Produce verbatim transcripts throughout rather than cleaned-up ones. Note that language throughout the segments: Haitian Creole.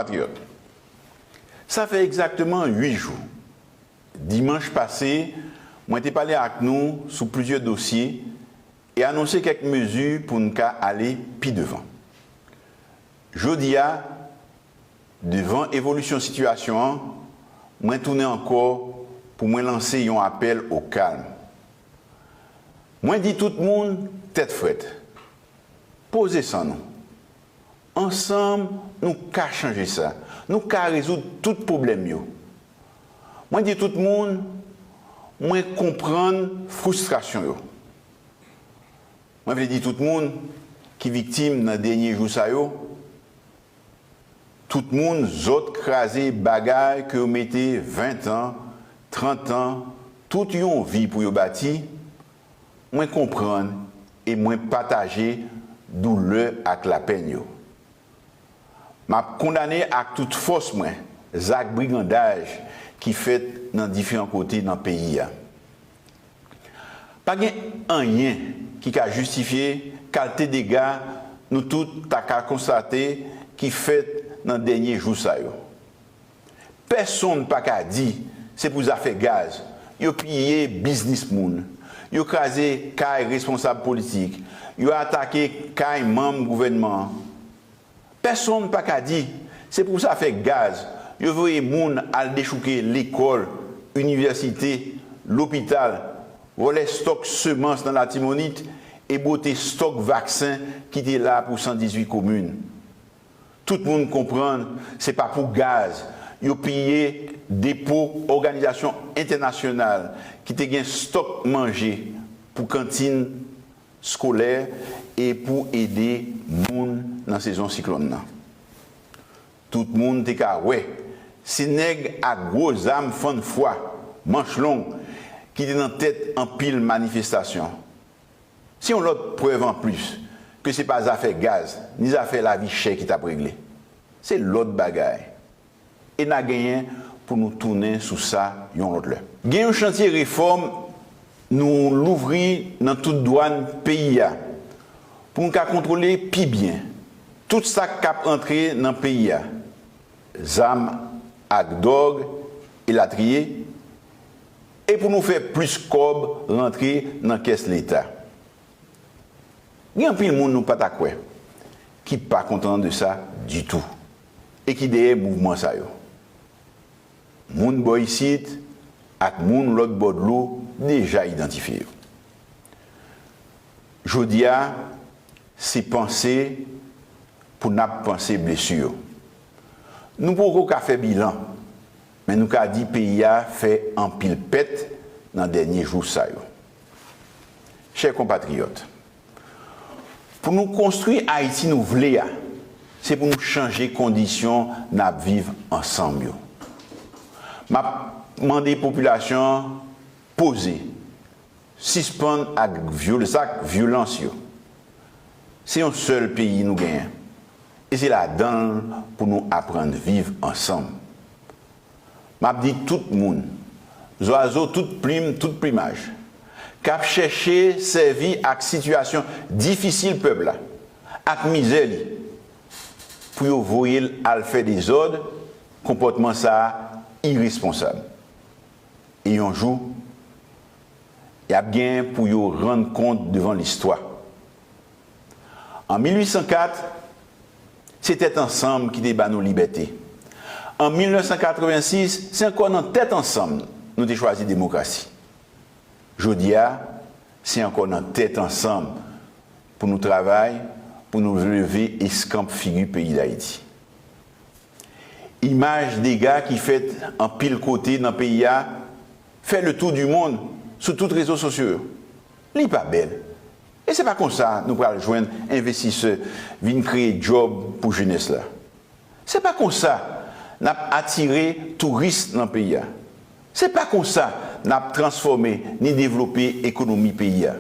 Patriyòt, sa fè egzakteman uit jou, dimanch pase, mwen te pale ak nou sou plizyè dosye e anonse kèk mezi pou n ka ale pi devan. Jodi a, devan evolisyon sitiyasyon an, mwen tounen ankò pou mwen lanse yon apèl o kalm. Mwen di tout moun tèt frèt, poze san nou. Ansanm, nou ka chanje sa. Nou ka rezoud tout pwoblèm yo. Mwen di tout moun, mwen konprann fristrasyon yo. Mwen vle di tout moun ki viktim nan dènye jou sa yo, tout moun zòt kraze bagay ke yo mete ven tan, trant tan, tout yon vi pou yo bati, mwen konprann e mwen pataje doulè ak lapenn yo. M ap kondane ak tout fòs mwen zak brigandaj ki fèt nan diferan kote nan peyi a. Pa gen anyen ki ka jistifye kalte dega nou tout ta ka konstate ki fèt nan dènye jou sa yo. Pèsonn pa ka di se pou zafè gaz yo piye biznis moun, yo kraze kay responsab politik, yo atake kay manm gouvènman an. Pèsonn pa ka di se pou zafè gaz yo voye moun al dechouke lekòl, inivèsite, lopital, vòlè stòk semans nan Latibonit e bwote stòk vaksen ki te la pou san dizuit komin. Tout moun konprann se pa pou gaz yo piye depo òganizasyon entènasyonal ki te gen stòk manje pou kantin skolè e pou ede moun nan sezon siklòn nan. Tout moun te ka wè se nèg ak gwo zam fann fwa, manch long, ki te nan tèt anpil manifestasyon. Se yon lòt prèv anplis ke se pa zafè gaz ni zafè lavi chè ki t ap regle. Se lòt bagay. E n a genyen pou nou tounen sou sa yon lòt lè. Gen yon chantye refòm nou louvri nan tout dwàn peyi a pou nou ka kontwole pi byen tout sa k ap antre nan peyi a, zam ak dwòg, elatriye, e pou nou fè plis kòb rantre nan kès Leta. Gen anpil moun nou pa ta kwè ki pa kontan de sa ditou e ki dèyè mouvman sa yo. Moun bò isit ak moun lòt bò dlo deja idantifye yo. Jodi a, se panse pou n ap panse blesi yo. Nou poko ka fè bilan, men nou ka di peyi a fè anpil pèt nan dènye jou sa yo. Chè konpatriyòt, pou nou konstwi Ayiti nou vle a, se pou nou chanje kondisyon n ap viv ansanm yo. M ap mande popilasyon an poze, sispann ak vyol-, zak vyolans yo. Se yon sèl peyi nou genyen. E se ladan l pou nou aprann viv ansanm. M ap di tout moun, zwazo tout plim, tout plimaj, k ap chèche sèvi ak sitiyasyon difisil pèp la, ak mizè li, pou yo voye l al fè dezòd, konpòtman sa a iresponsab. E yon jou, y ap gen pou yo rann kont devan listwa. An mil uit san kat, se tèt ansanm ki te ba nou libète. An mil nèf san katrevensis, se ankò nan tèt ansanm nou te chwazi demokrasi. Jodi a, se ankò nan tèt ansanm pou nou travay, pou nou leve eskanp figi peyi Dayiti. Imaj dega ki fèt anpil kote nan peyi a fè le tour du monde sou tout rezo sosyo yo. Li pa bèl. E se pa konsa nou pral jwenn envestisè vin kreye djòb pou jenès la. Se pa konsa n ap atire touris nan peyi a. Se pa konsa n ap transfòme ni devlope ekonomi peyi a.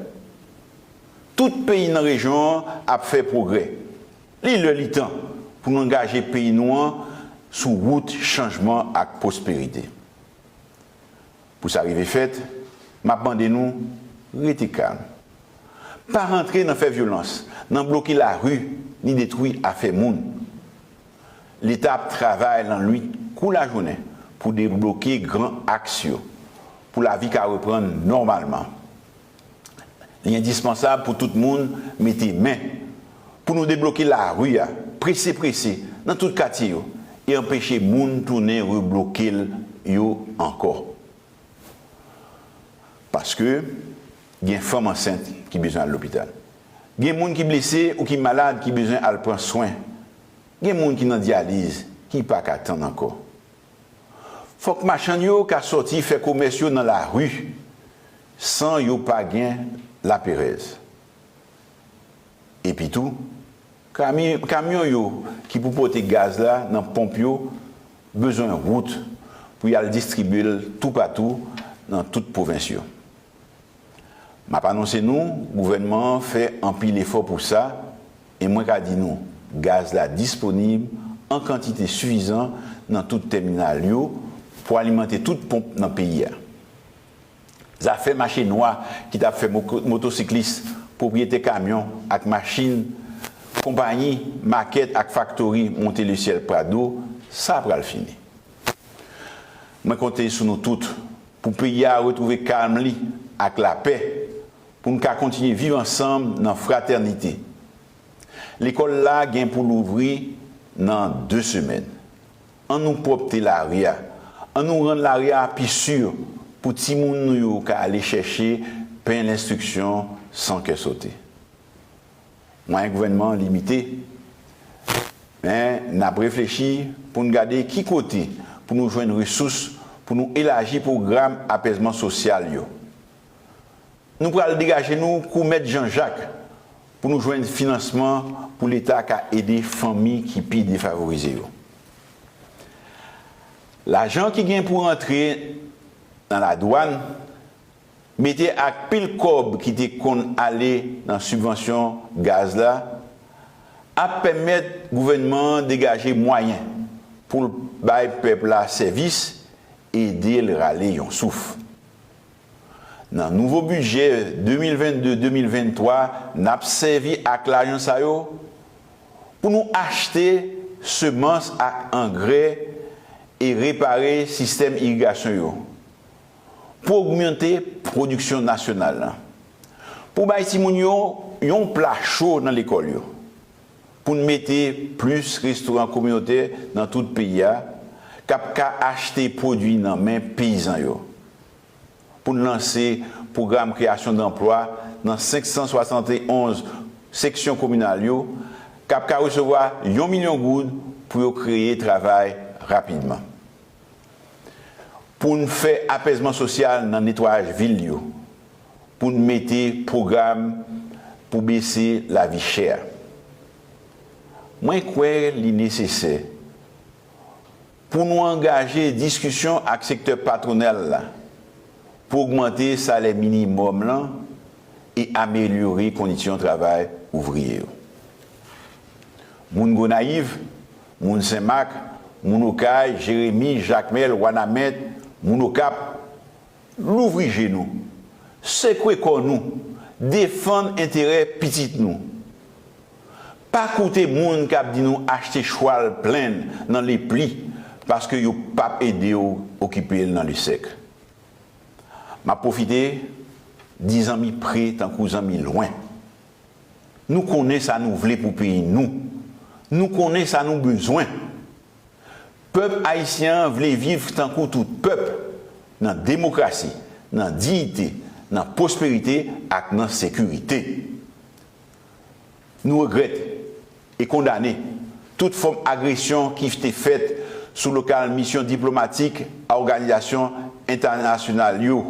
Tout peyi nan rejyon an ap fè pwogrè. Li lè li tan pou nou angaje peyi nou an sou wout chanjman ak pwosperite. Pou sa rive fèt, m ap mande nou rete kalm. Pa rantre nan fè vyolans, nan bloke lari, ni detwi afè moun. Leta ap travay lannwit kou lajounen pou debloke gran aks yo, pou lavi ka reprann nòmalman. Li endispansab pou tout moun mete men pou nou debloke lari a, prese prese, nan tout katye yo, e anpeche moun tounen rebloke l yo ankò. Paske gen fanm ansent ki bezwen al lopital. Gen moun ki blese ou ki malad ki bezwen al pran swen. Gen moun ki nan dyaliz ki pa ka tann ankò. Fòk machann yo ka sòti fè komès yo nan lari san yo pa gen laperèz. Epitou, kami- kamyon yo ki pou pote gaz la nan ponp yo bezwen wout pou y al distribye l toupatou nan tout pwovens yo. M ap anonse nou, gouvènman an fè anpil efò pou sa, e mwen ka di nou, gaz la disponib an kantite sifizan nan tout tèminal yo pou alimante tout ponp nan peyi a. Zafè mache nwa ki t ap fè mo- motosiklis, pwopriyetè kamyon ak machin, konpayi, makèt ak faktori monte lesyèl Prado, sa pral fini. Mwen konte sou nou tout pou peyi a retwouve kalm li ak lapè, pou n ka kontinye viv ansanm nan fratènite. Lekòl la gen pou louvri nan de semèn. Ann nou pwòpte lari a. Ann nou rann lari a pi si pou timoun nou yo ka ale chèche pen lenstriksyon san kè sote. Mwayen gouvènman an limite, men n ap reflechi pou n gade ki kote pou nou jwenn resous pou nou elaji pwogram apèzman sosyal yo. Nou pral degaje nou kou Mèt Jan Jak pou nou jwenn finansman pou Leta ka ede fanmi ki pi defavorize yo. Lajan ki gen pou rantre nan ladwàn, mete ak pil kòb ki te konn ale nan sibvansyon gaz la, ap pèmèt gouvènman an degaje mwayen pou l bay pèp la sèvis, ede l rale yon souf. Nan nouvo bidjè de mil vennde de mil venntwa, n ap sèvi ak lajan sa yo pou nou achte semans ak angrè e repare sistèm irigasyon yo, pou ogmante pwodiksyon nasyonal la, pou bay timoun yo yon pla cho nan lekòl yo, pou n mete plis restoran kominotè nan tout peyi a k ap ka achte pwodui nan men peyizan yo, pou n lanse pwogram kreyasyon danplwa nan senk san swasann e onz seksyon kominal yo k ap ka resevwa yon milyon goud pou yo kreye travay rapidman. Pou n fè apèzman sosyal nan netwayaj vil yo, pou n mete pwogram pou bese lavi chè a. Mwen kwè li nesesè pou nou angaje diskisyon ak sektè patwonal la pou ogmante salè minimòm lan e amelyore kondisyon travay ouvriye yo. Moun Gonayiv, moun Senmak, moun Okay, Jeremi, Jakmèl, Wanament, moun Okap, louvri je nou, sekwe kò nou, defann enterè pitit nou. Pa koute moun k ap di nou achte chwal plenn nan lepli paske yo p ap ede w okipe l nan lesèk. M ap pwofite di zanmi pre tankou zanmi lwen. Nou konnen sa nou vle pou peyi nou. Nou konnen sa nou bezwen. Pèp ayisyen an vle viv tankou tout pèp, nan demokrasi, nan diyite, nan pwosperite ak nan sekirite. Nou regrèt e kondane tout fòm agresyon ki te fèt sou lokal misyon diplomatik a òganizasyon entènasyonal yo.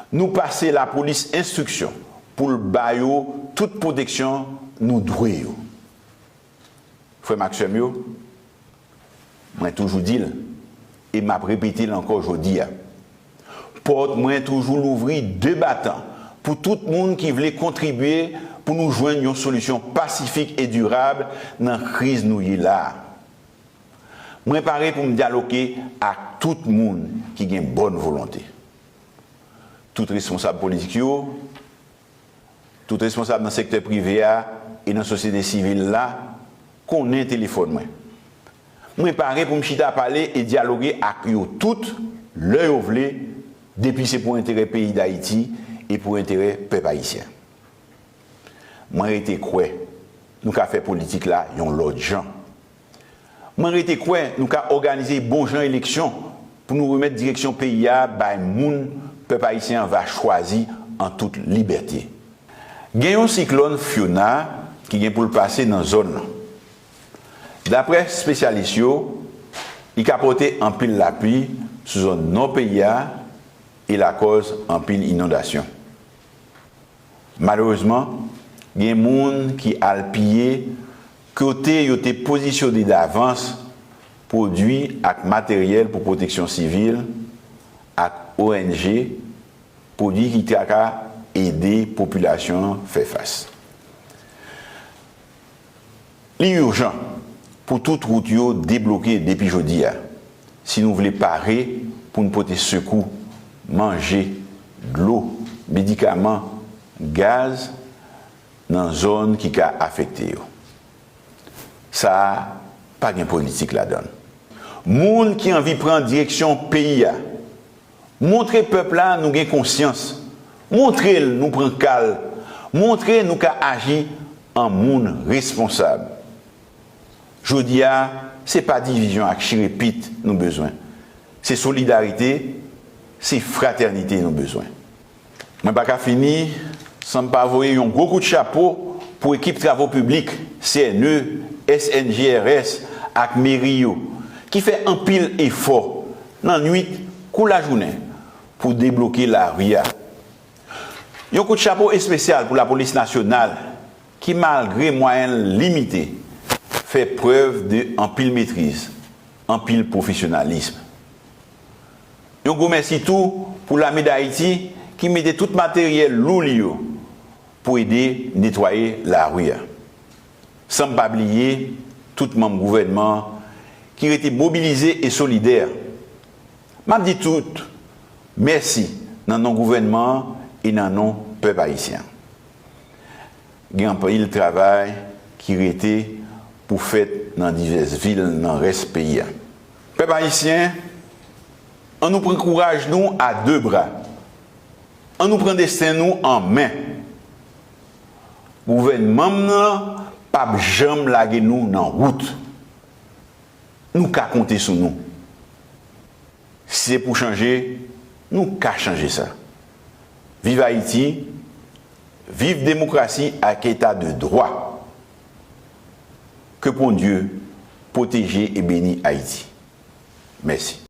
Nou pase lapolis enstriksyon pou l ba yo tout pwoteksyon nou dwe yo. Frè m ak sè m yo, mwen toujou di l, e m ap repete l ankò jodi a, pòt mwen toujou louvri de batan pou tout moun ki vle kontribye pou nou jwenn yon solisyon pasifik e dirab nan kriz nou ye la a. Mwen pare pou m dyaloge ak tout moun ki gen bòn volonte. Tout responsab politik yo, tout responsab nan sektè prive a e nan sosyete sivil la konnen telefòn mwen. Mwen pare pou m chita pale e dyaloge ak yo tout, lè yo vle, depi se pou enterè peyi Dayiti e pou enterè pèp ayisyen. Mwen rete kwè nou ka fè politik la yon lòt jan. Mwen rete kwè nou ka òganize bon jan eleksyon pou nou remèt direksyon peyi a bay moun pèp ayisyen an va chwazi an tout libète. Gen yon siklòn Fiona ki gen pou l pase nan zòn nan. Daprè espesyalis yo, li ka pote anpil lapli sou zòn nò peyi a e lakòz anpil inondasyon. Malerezman, gen moun ki al piye kote yo te pozisyone davans pwodui ak materyèl pou pwoteksyon sivil ak O N G, pwodui ki ta ka ede popilasyon an fè fas. Li ijan pou tout wout yo debloke depi jodi a, si nou vle pare pou n pote sekou, manje, dlo, medikaman, gaz nan zòn ki ka afekte yo. Sa a pa gen politik ladan l. Moun ki anvi pran direksyon peyi a, montre pèp la nou gen konsyans. Montre l nou pran ka l. Montre nou ka aji an moun responsab. Jodi a, se pa divizyon ak chire pit nou bezwen. Se solidarite, se fratènite nou bezwen. Mwen pa ka fini san m pa voye yon gwo kout chapo pou ekip travo piblik, C N E, S N G R S ak meri yo, ki fè anpil efò, nan nwit kou lajounen, pou debloke lari a. Yon kout chapo espesyal pou lapolis nasyonal, ki, malgre mwayen l limite, fè prèv de anpil metriz, anpil pwofesyonalis. Yon gwo mèsi tou pou Lame Dayiti ki mete tout materyèl lou li yo pou ede netwaye lari a. San m pa bliye tout manm gouvènman an ki rete mobilize e solidè. M ap di tout mèsi nan non gouvènman an e nan non pèp ayisyen an. Gen anpil travay ki rete pou fèt nan divès vil nan rès peyi a. Pèp ayisyen, ann nou pran kouraj nou a de bra. Ann nou pran desten nou an men. Gouvènman m nan p ap janm lage nou nan wout. Nou ka konte sou nou. Si se pou chanje, nou ka chanje sa. Viv Ayiti, viv demokrasi ak eta de dwa. Ke Bondye pwoteje e beni Ayiti. Mèsi.